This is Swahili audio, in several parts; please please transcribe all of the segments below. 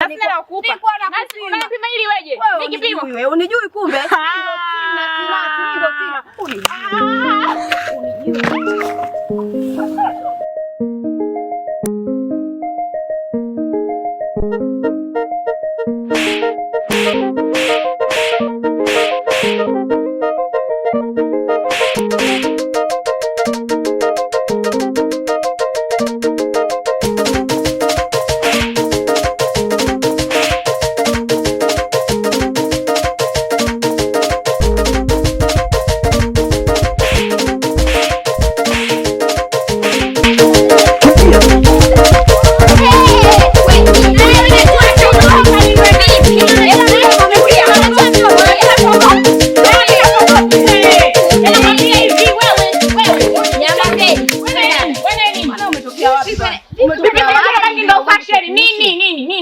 Sina la kukupa. Nilikuwa nakupima. Unanipima ili weje? Wewe Nikipima. unijui wewe, unijui kumbe. Mimi ndo Tina, Tina, mimi ndo Tina. Unijui. Unijui.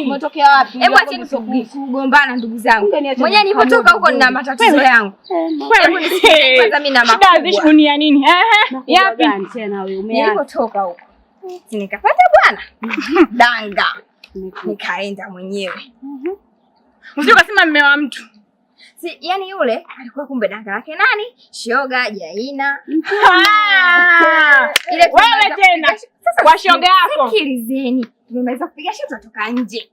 Umetokea wapi? Hebu acheni kugombana ndugu zangu. Mwenyewe nilipotoka huko nina matatizo yangu. Hebu nisikilize kwanza, mimi na Shida haziishi makubwa. dunia nini? Ehe, yapi? Tena wewe umeanza. Nilipotoka huko si nikapata bwana danga, nikaenda mwenyewe. Usije ukasema mme wa mtu. Si, yani yule alikuwa kumbe danga lake nani? Shoga Jaina. Ah! Ile Wewe tumemaliza tena kupiga sasa kwa shoga yako. Sikilizeni, tumemaliza kupiga shoti tunatoka nje.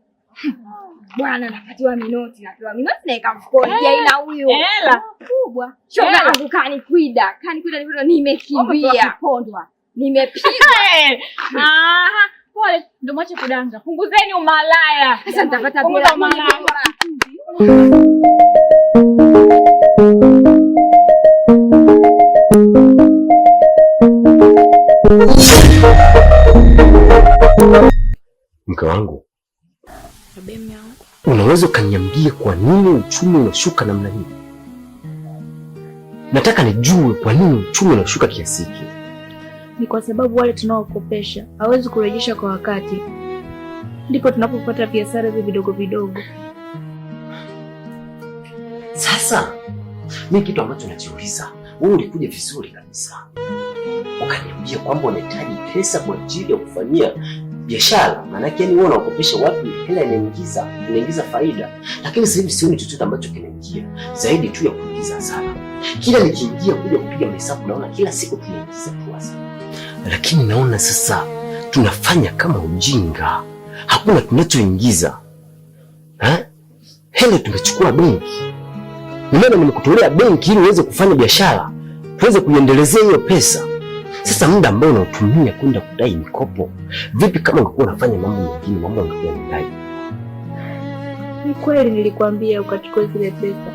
Bwana napatiwa minoti, napewa minoti naeka mfukoni. Jaina huyo Hela. kubwa. Shoga Hela. yangu kanikwida, kanikwida, nikwida, nimekimbia. Kupondwa. Nimepigwa. Aha, pole, ndio mwache kudanga. Punguzeni umalaya. Sasa nitapata Punguza bila umalaya. Mke wangu, unaweza ukaniambia kwa nini uchumi unashuka namna hii? Nataka nijue kwa nini uchumi unashuka kiasi hiki. Ni kwa sababu wale tunaokopesha hawezi kurejesha kwa wakati, ndipo tunapopata biashara hivi vidogo vidogo. Sasa mi kitu ambacho najiuliza, wewe ulikuja vizuri kabisa ukaniambia kwamba unahitaji pesa kwa ajili ya kufanyia biashara, maanake yani wewe unakopesha watu hela inaingiza faida, lakini sasa hivi sioni chochote ambacho kinaingia zaidi tu ya kuingiza hasara. Kila nikiingia kuja kupiga mahesabu naona kila siku tunaingiza tu hasara, lakini naona sasa tunafanya kama ujinga, hakuna tunachoingiza. Ha? Hela tumechukua benki, nimeona nimekutolea benki ili uweze kufanya biashara, tuweze kuiendelezea hiyo pesa. Sasa muda ambao unaotumia kwenda kudai mikopo, vipi kama ungekuwa unafanya mambo mengine, mambo yangekuwa yanadai? Ni kweli nilikwambia ukachukua zile pesa,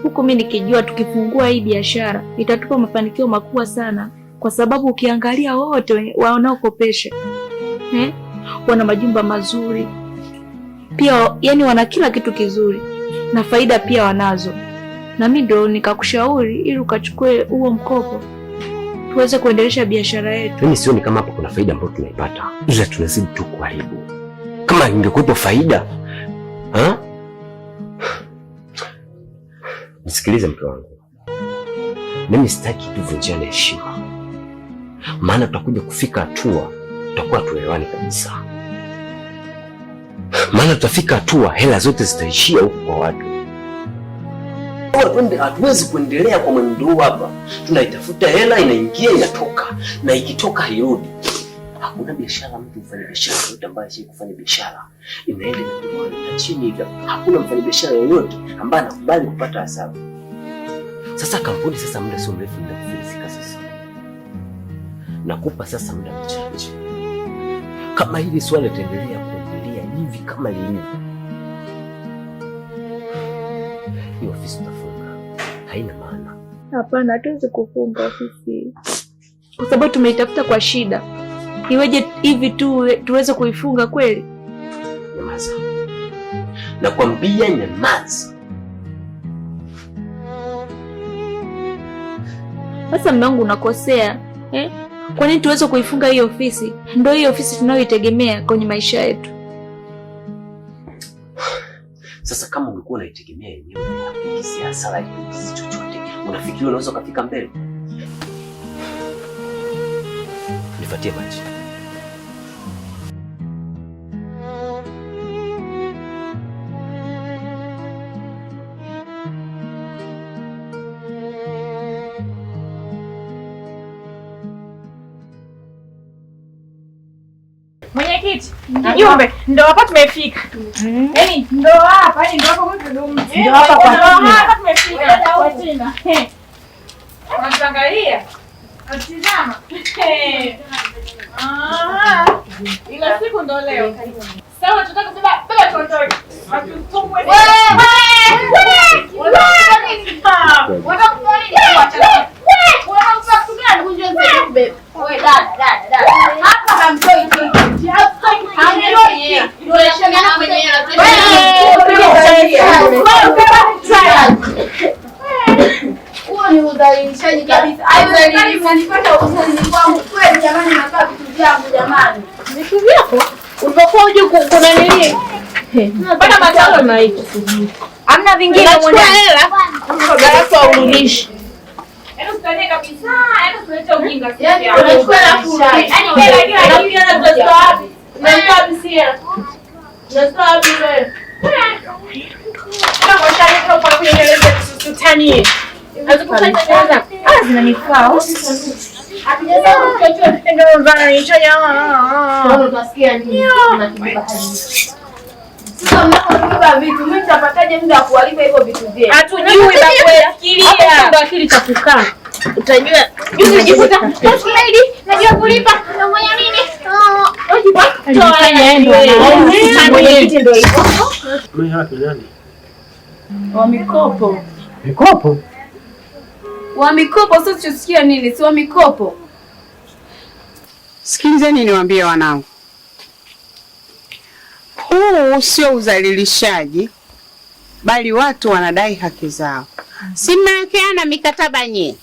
huku mi nikijua tukifungua hii biashara itatupa mafanikio makubwa sana, kwa sababu ukiangalia wote wanaokopesha wana majumba mazuri pia, yani wana kila kitu kizuri na faida pia wanazo, na mi ndo nikakushauri ili ukachukue huo mkopo tuweze kuendelesha biashara yetu. Mimi sioni kama hapa kuna faida ambayo tunaipata, ila tunazidi tu kuharibu. Kama ingekuwepo faida ha? Nisikilize mke wangu, mimi sitaki tuvunjiane heshima, maana tutakuja kufika hatua tutakuwa tuelewani kabisa, maana tutafika hatua hela zote zitaishia huku kwa watu. Hatuwezi kuendelea kwa mwendo huu hapa. Tunaitafuta hela inaingia inatoka, na ikitoka hairudi. Hakuna biashara, mtu mfanya biashara yoyote ambaye si kufanya biashara inaenda na chini hivyo. Hakuna mfanya biashara yoyote ambaye anakubali kupata hasara. Sasa kampuni sasa, muda sio mrefu ndio kufilisika. Sasa nakupa sasa muda mchache, kama hili swala litaendelea kuendelea hivi kama lilivyo, hii ofisi tutafunga, haina maana. Hapana, hatuwezi kufunga ofisi kwa sababu tumeitafuta kwa shida. Iweje hivi tu tuweze kuifunga kweli? Nyamaza, nakwambia nyamaza. Sasa mume wangu, unakosea eh? Kwa nini tuweze kuifunga hii ofisi? Ndio hii ofisi tunayoitegemea kwenye maisha yetu. Sasa kama ungekuwa unaitegemea yenyewe hakuingizia hasara, haikuingizi chochote, unafikiri unaweza ukafika mbele? Nipatie maji. Mwenyekiti, mjumbe, ndo hapa tumefika. Yaani ndo hapa, yaani ndo hapa mtu ndo mtu. Ndo hapa kwa Ndo Tina. hapa tumefika kwa Tina. Wanatuangalia. Watizama. Ah. Ila siku ndo leo. Sawa, tunataka kubeba beba tuondoke. Watutumbwe. Huo ni udhalilishaji kabisa. Haiwezekani mnanipata udhalili wangu kweli jamani, nakaa vitu vyangu jamani. Vitu vyako? Ulipokuwa uje kuna nini? Mpaka matalo na hiki. Hamna vingine Unachukua mwanangu. hela alafu aurudishi. Yaani usitanie kabisa, yaani usilete ujinga. Yaani unachukua hela afu urudishe. Yaani hela kila kitu hela tunazitoa wapi? Tunazitoa wapi si hela? Tunazitoa wapi wewe? Kama kwa shari kwa kwa kuendeleza tusutanie. Ah, zinanifaa. Utasikia nini? Mnatubeba hadi. Sasa mnapobeba vitu, mimi nitapataje muda wa kuwalipa hivyo vitu vyenu? Hatujui bakufikiria. Hapo ndo akili cha kukaa. Utajua. Juzi ulijikuta first lady, najua kulipa, nafanya nini? Mwenyekiti ndio hivyo. Mimi hapa nani? Wa mikopo. Mikopo? Wa mikopo sasa tusikia nini? Si wa mikopo. Sikilizeni niwaambie wanangu, huu sio udhalilishaji, bali watu wanadai haki zao. Si mnawekeana mikataba nyie?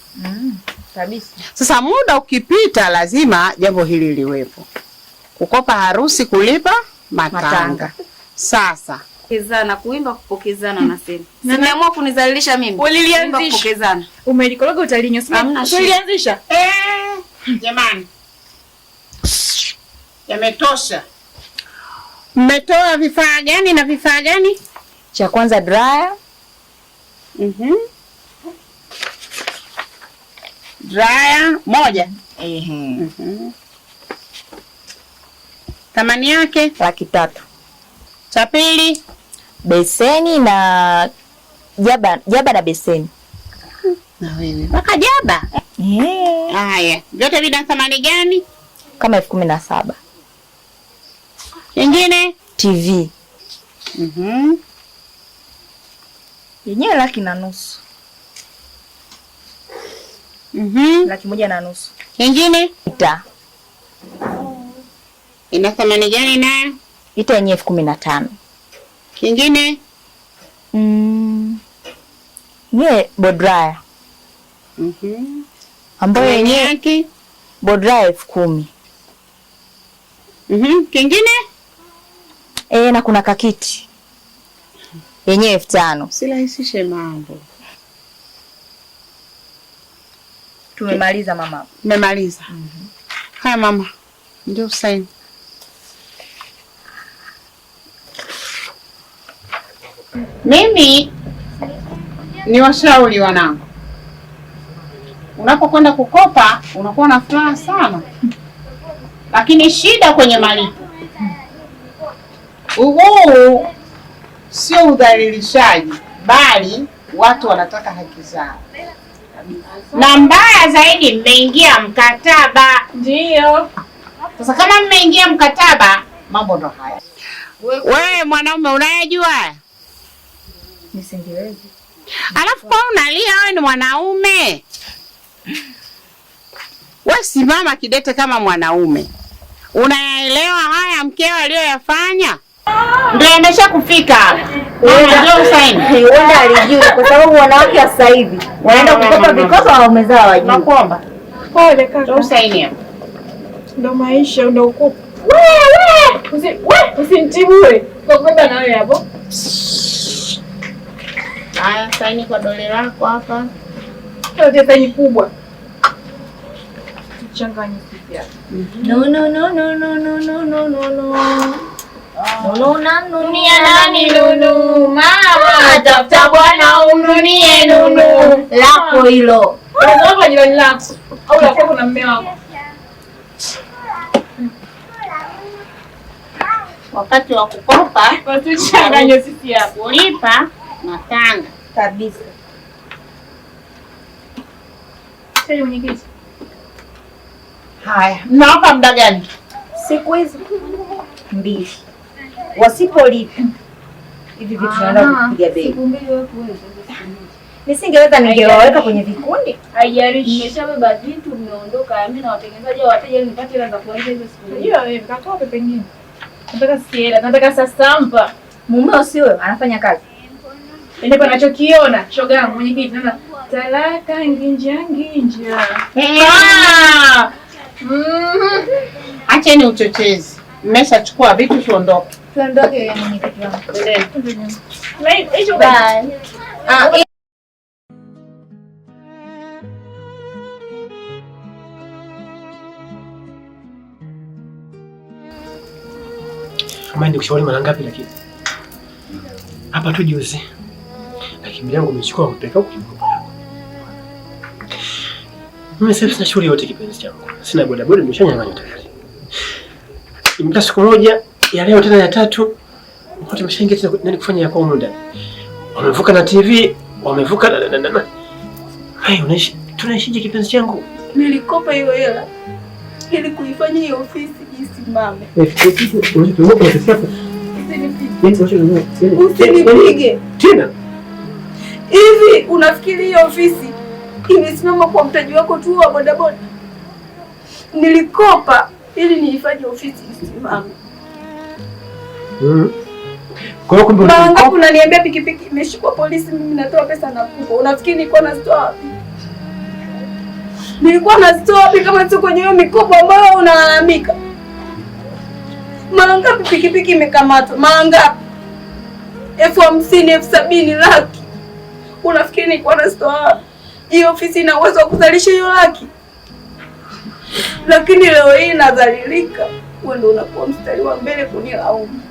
Kabisa. Sasa muda ukipita, lazima jambo hili liwepo, kukopa harusi, kulipa matanga. Matanga. Sasa Kupokezana, kuimba kupokezana nasema. Simeamua kunizalilisha mimi. Ulilianzisha. Kuimba kupokezana. Umelikoroga utalinywa. Hamna shida. Ulianzisha? Jamani, yametosha. Mmetoa vifaa gani na vifaa gani? Cha kwanza dryer, Dryer moja. ehe, Thamani yake. 300,000. Cha pili Beseni na jaba, jaba na beseni. na wewe mpaka jaba. Eh, Haya, vyote vina thamani gani? kama 17,000. Kingine TV yenyewe 150,000. 150,000. Kingine Ita ina thamani gani nayo? ita yenyewe 15,000. Kingine Nye bodraya ambayo Thamani yenyewe yake. bodraya 10,000. Kingine Na kuna kakiti yenyewe 5,000. Sirahisishe mambo. Tumemaliza mama. Mmemaliza. Haya mama, ndio saini. Mimi ni washauri wanangu, unapokwenda kukopa unakuwa na furaha sana, lakini shida kwenye malipo. Huu sio udhalilishaji, bali watu wanataka haki zao, na mbaya zaidi, mmeingia mkataba. Ndio. Sasa kama mmeingia mkataba, mambo ndo haya. Wewe mwanaume unayejua haya? Nisingeweza. Alafu kwa unalia wewe ni mwanaume. We simama kidete kama mwanaume. Unayaelewa haya mkeo aliyoyafanya? Ndio amesha kufika hapa. Ndio usaini. Huenda alijui kwa sababu wanawake wa sasa hivi wanaenda kukopa vikopa waume zao hawajui. Nakuomba. Pole kaka. Ndio usaini hapa. Ndo maisha ndo ukupa. Wewe, usinitibue. Kwa kubeba na wewe hapo. Haya, saini kwa dole lako hapa. Tutie saini kubwa. Tuchanganye sisi hapa. No no no no no no no no no no. No no na nunia Nani nunu mama tafuta bwana umnunie nunu. lako hilo. Unawapa jirani lako au la kwako na mume wako. Wakati wa kukopa Wasichanganye sisi hapo. Kulipa matanga. Kabisa. Sasa mwenyekiti. Haya, mnawapa muda gani? Siku hizi 2. Wasipolipa hivi vitu tunaenda kupiga bei. Siku 2 wewe kuweza. Nisingeweza, ningewaweka kwenye vikundi. Haijalishi. Nimeshabeba vitu mmeondoka, mimi na watengenezaji wa wateja ili nipate hela za kuanza hizo siku. Unajua wewe kakope pengine. Nataka siela, nataka sasampa. Mumeo si wewe anafanya kazi. Ndipo nachokiona shoga yangu mwenyekiti, naona talaka nginja nginja. Acheni uchochezi. Mmeshachukua vitu, tuondoke. Tuondoke mwenyekiti wangu. Na hicho Bye. Kama nikushauri mara ngapi lakini? Hapa tu juzi. Lakini yangu umechukua kupeleka huko mkopo yako. Mimi sasa sina shughuli yote kipenzi changu. Sina boda boda, nimeshanyang'anywa tayari. Imekuwa siku moja ya leo tena ya tatu. Wakati tumeshaingia tena nani kufanya ya kwa muda. Wamevuka na TV, wamevuka na. Hai, unaishi tunaishije kipenzi changu? Nilikopa hiyo hela ili kuifanya hiyo ofisi isimame. Usinipige tena. Hivi unafikiri hiyo ofisi imesimama kwa mtaji wako tu wa bodaboda? Nilikopa ili niifanye ofisi isimame. Kwa hiyo kumbe mara ngapi unaniambia pikipiki imeshikwa polisi, mimi natoa pesa nakupa. Unafikiri nilikuwa nazitoa wapi? Nilikuwa nazitoa wapi kama sio kwenye hiyo mikopo ambayo unalalamika? Mara ngapi pikipiki imekamatwa? Mara ngapi? 50,000, 70,000, laki. Unafikiri nilikuwa nazitoa wapi? Hiyo ofisi ina uwezo wa kuzalisha hiyo laki? Lakini leo hii nadhalilika. Wewe ndio unakuwa mstari wa mbele kunilaumu.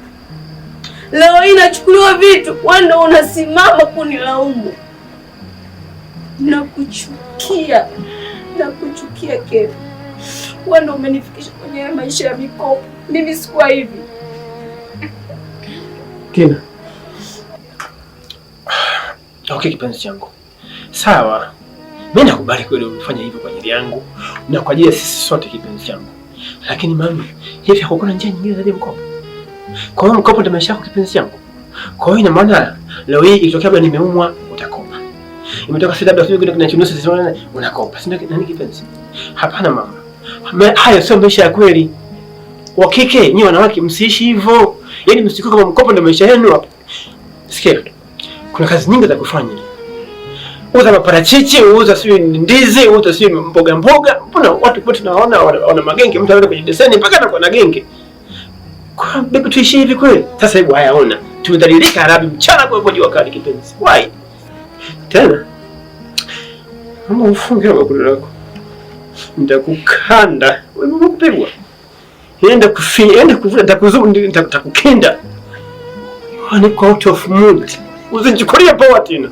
Leo hii nachukuliwa vitu, wewe ndio unasimama kunilaumu. Nakuchukia. Nakuchukia Kevi. Wewe ndio umenifikisha kwenye maisha ya mikopo. Mimi sikuwa hivi. Tina. Okay, kipenzi changu. Sawa. Mimi nakubali kweli umefanya hivyo kwa ajili yangu na kwa ajili ya sisi sote kipenzi changu. Lakini mami, hivi hakuna njia nyingine zaidi ya mkopo? Kwa hiyo mkopo ndio maisha yako kipenzi changu. Kwa hiyo ina maana leo hii ikitokea labda nimeumwa utakopa. Imetoka sasa labda sijui kuna kinusu sisi unakopa. Si ndio nani kipenzi? Hapana mama. Hayo sio maisha ya kweli. Wakike, nyinyi wanawake msiishi hivyo. Yaani msikuwe kama mkopo ndio maisha yenu hapo. Sikia. Kuna kazi nyingi za kufanya. Uza maparachichi, uza sijui ndizi, uza sijui mboga mboga. Mbona watu wote tunaona wana magenge, mtu anaenda kwenye deseni mpaka anakuwa na genge. Kwa bibi tuishi hivi kweli? Sasa hebu haya ona. Tumedhalilika harabi mchana kwa jua kali kipenzi. Why? Tena. Kama ufunge bakuli lako. Nitakukanda. Wewe unapigwa. Enda kufinya, enda kuvuta, nitakuzuru, nitakukinda. Niko out of mood. Usinichukulie poa tena.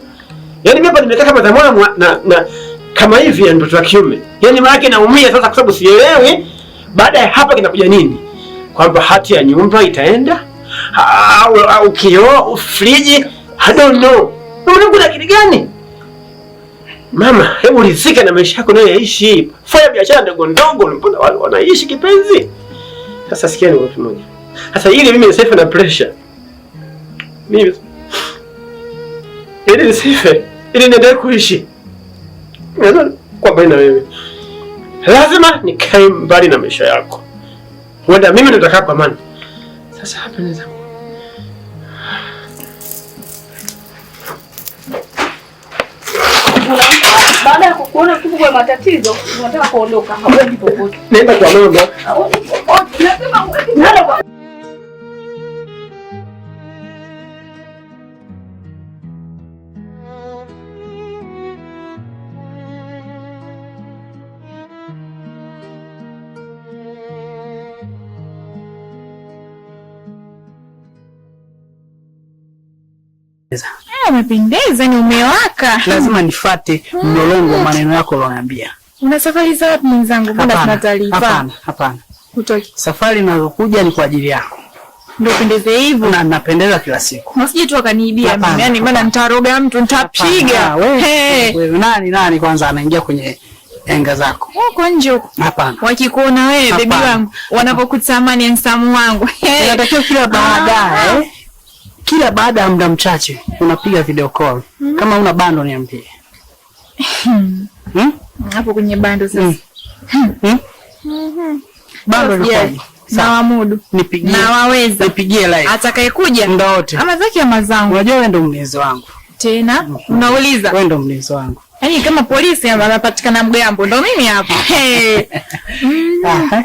Yaani mimi hapa nimekaa kama zamani na kama hivi ya mtoto wa kiume. Yaani maana yake naumia sasa kwa sababu sielewi baada ya hapa kinakuja nini? Kwamba hati ya nyumba itaenda au kioo, friji, I don't know. Unaona akili gani? Mama, hebu rizika na maisha yako unayoishi. Fanya biashara ndogo ndogo, mbona wanaishi kipenzi? Sasa sikia ni kitu moja. Sasa ili mimi nisife na pressure. Mimi ili nisife, ili niendelee kuishi. Kwa mbali na wewe. Lazima nikae mbali na maisha yako. Huenda mimi ndo nitakaa kwa amani. Sasa hapa naweza Baada ya kukuona tuko kwa matatizo, unataka kuondoka, hauendi popote. Nenda kwa mama. Hauendi popote. Nasema huendi popote. Umependeza, ni umewaka. Lazima nifate mlolongo wa maneno yako ulioniambia. Una safari za wapi mwenzangu? Mbona tuna taarifa? Hapana, hapana. Hutoki. Safari inayokuja ni kwa ajili yako. Ndio pendeze hivyo. Na napendeza kila siku. Usije tu akaniibia mimi. Yaani maana nitaroga mtu, nitapiga. Wewe nani kwanza anaingia kwenye enga zako? Huko nje huko. Hapana. Wakikuona wewe bebi wangu, wanapokutamani handsome wangu. Inatakiwa kila baadaye, kila baada ya muda mchache unapiga video call. Kama una bando niambie. Hapo kwenye bando sasa. Bando ni na wamudu. Nipigie. Na waweza. Nipigie live. Atakayekuja muda wote. Ama zake ama zangu. Unajua wewe ndio mlinzi wangu. Tena unauliza. Wewe ndio mlinzi wangu. Yaani kama polisi anapatikana mgambo ndio mimi hapa.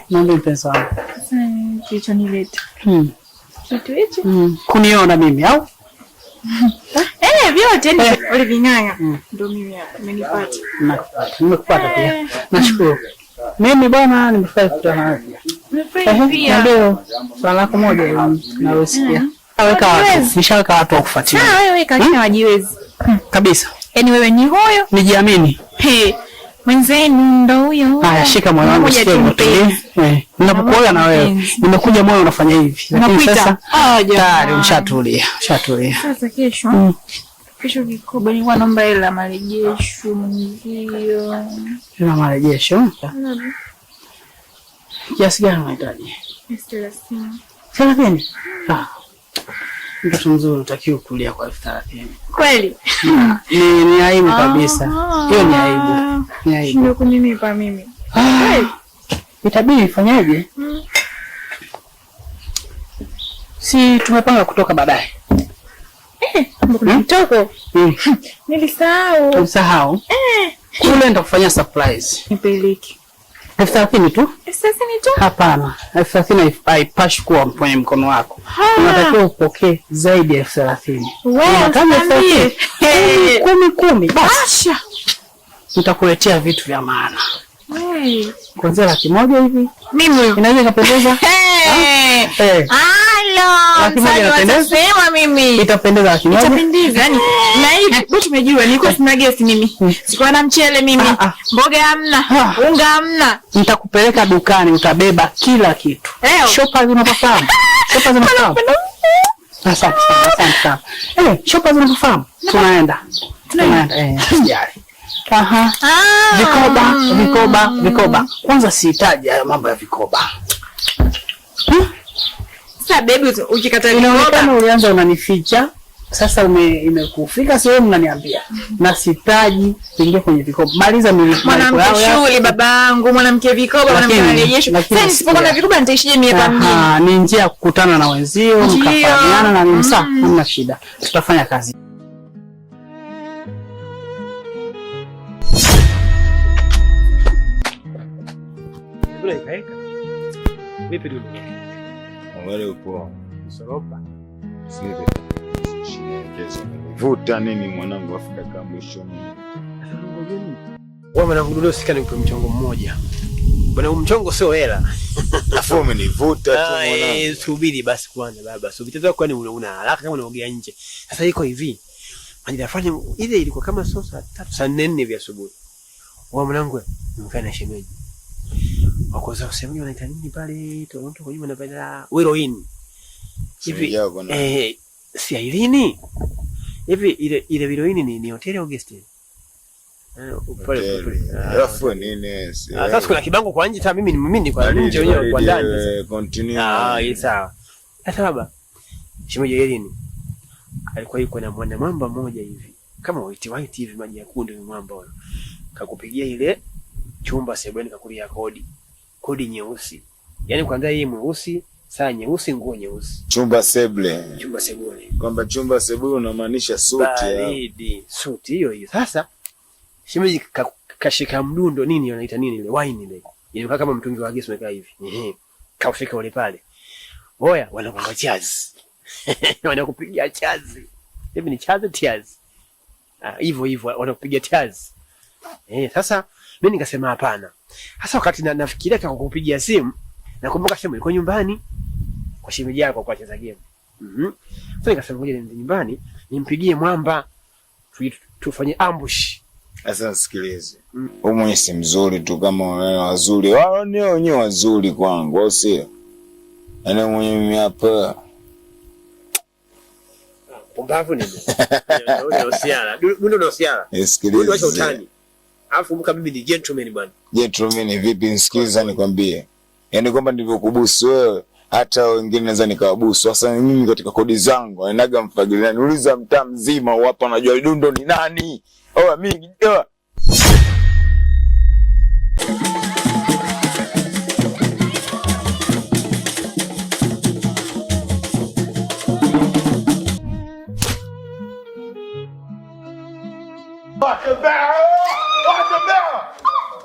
Naomba mpenzi wangu. Sasa kilichonileta. Kitu hicho. Kuniona mimi au? Vyote ni uliving'ang'a. Ndio mimi hapa umenipata. Nimekupata pia. Nashukuru. Mimi bwana nimefurahi kukutana nawe. Nimefurahi pia. Ndio. Swala lako moja nalosikia. Weka watu. Nishaweka watu wa kufuatilia. Ah, wewe weka kina wajiwezi. Kabisa. Yaani wewe ni huyo. Nijiamini. Mwenzenu ndo huyo. Haya, shika moyo wangu Mmoja sio tu utulie. Ninapokuoga na wewe, nimekuja moyo unafanya hivi. Lakini Unakuita. sasa Ah, jamani. tayari ushatulia, ushatulia. Sasa kesho. Kesho vikoba nilikuwa naomba hela marejesho mwenzio. Tuna marejesho. Kiasi gani unahitaji? 30,000. 30? Ah. Mtoto mzuri utakiwa kulia kwa 30,000. Kweli? Ni aibu kabisa. Hiyo ni aibu. Ni aibu. Ndio kuninipa mimi. Itabidi ifanyeje? Si tumepanga kutoka baadaye. Kuna mtoko? Nilisahau. Usahau. Kule nitakufanyia surprise. Nipeleke. 30,000 tu? 30,000 tu? Hapana, 30,000 haipashi kuwa kwenye mkono wako. Unatakiwa upokee zaidi ya 30,000. Wewe Unataka 30,000? 10 10 basi. Asha. Nitakuletea vitu vya maana. Kuanzia 100,000 hivi. Mimi huyo. Inaweza ikapendeza? Halo, 100,000 inapendeza? Sema mimi. Itapendeza 100,000? Itapendeza. Yaani na hivi bado tumejua nilikuwa sina gesi mimi. Sikuwa na mchele mimi. Mboga hamna, unga hamna. Nitakupeleka dukani utabeba kila kitu. Shoppers unapafahamu? Shoppers unapafahamu? Asante sana, asante sana. Shoppers unapafahamu? Tunaenda. Tunaenda. Sijali. Aha. Vikoba, vikoba, vikoba. Kwanza sihitaji hayo mambo ya vikoba. Sasa baby ukikata Inaonekana vikoba. ulianza unanificha. Sasa imekufika sehemu unaniambia. Na sitaji kuingia kwenye vikoba. Maliza malipo Mwanamke yao. shughuli babangu, mwanamke vikoba, mwanamke marejesho. Sasa nisipokuwa na vikoba nitaishije mie hapa mjini? Ni njia ya kukutana na wenzio, mkafahamiana na nini. Sawa, hamna shida. Tutafanya kazi. Vipi dudu? Wewe upo. Soropa. Sile. Shinikizo. Vuta nini mwanangu afu dakika mwisho mimi. Wewe mwanangu dudu, sika nikupe mchongo mmoja. Bwana, huu mchongo sio hela. Afu umenivuta tu mwanangu. Subiri basi kwanza baba. Subiri tatu, kwani una haraka kama unaogea nje. Sasa iko hivi. Majira fulani ile ilikuwa kama sio saa 3, saa 4 hivi asubuhi. Wewe mwanangu, nimekaa na shemeji. Wakoza usemaje wanaita nini pale Toronto kwa nyuma na pale Heroin. Hivi si Irene? Hivi ile heroin ni hoteli au guest? Pale. Alafu nini? Sasa kuna kibango kwa nje hata mimi ni kwa nje wenyewe kwa ndani. Continue. Ah, sawa. Sasa baba, shemeji Irene alikuwa yuko na mwana mwamba mmoja hivi. Kama white white hivi maji ya kunde ni mwamba huyo. Kakupigia ile chumba sebuleni kakulia kodi. Kodi nyeusi. Yaani kwanza yeye mweusi, saa nyeusi, nguo nyeusi. Chumba seble. Chumba sebule. Kwamba chumba sebule unamaanisha suti. Baridi, suti hiyo hiyo. Sasa shemeji kashika mdundo nini wanaita nini ile wine ile. Inakaa kama mtungi wa gesi umekaa hivi. Ehe. Kaufika ule pale. Oya, wanakupa chazi. Wanakupigia chazi. Hivi ni chazi tiazi. Ah, hivyo hivyo wanakupigia chazi. Sasa mimi nikasema hapana. Sasa wakati nafikiria kama kukupigia simu, nakumbuka simu ilikuwa nyumbani kwa shemeji yako kwa cheza game. Sasa nikasema ngoja niende nyumbani nimpigie mwamba tufanye ambush. Sasa nisikilize. Wewe mwenye si mzuri tu kama wale wazuri. Wao ni wenyewe wazuri kwangu, au sio? Yaani mwenye mimi hapa Pumbavu nini? Unahusiana. Dundo unahusiana. Nisikilize. Dundo acha utani. Alafu kumbuka mimi ni gentleman bwana. Gentleman ni vipi? Nisikiliza nikwambie. Yaani kwamba nilivyokubusu wewe hata wengine naweza nikawabusu. Sasa mimi katika kodi zangu ainaga mfagiliani. Uliza mtaa mzima hapa wanajua Dundo ni nani. Oa mimi oa.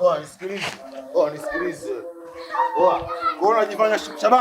Oa, nisikilize. Oa, nisikilize. Oa, kwa unajifanya shabani.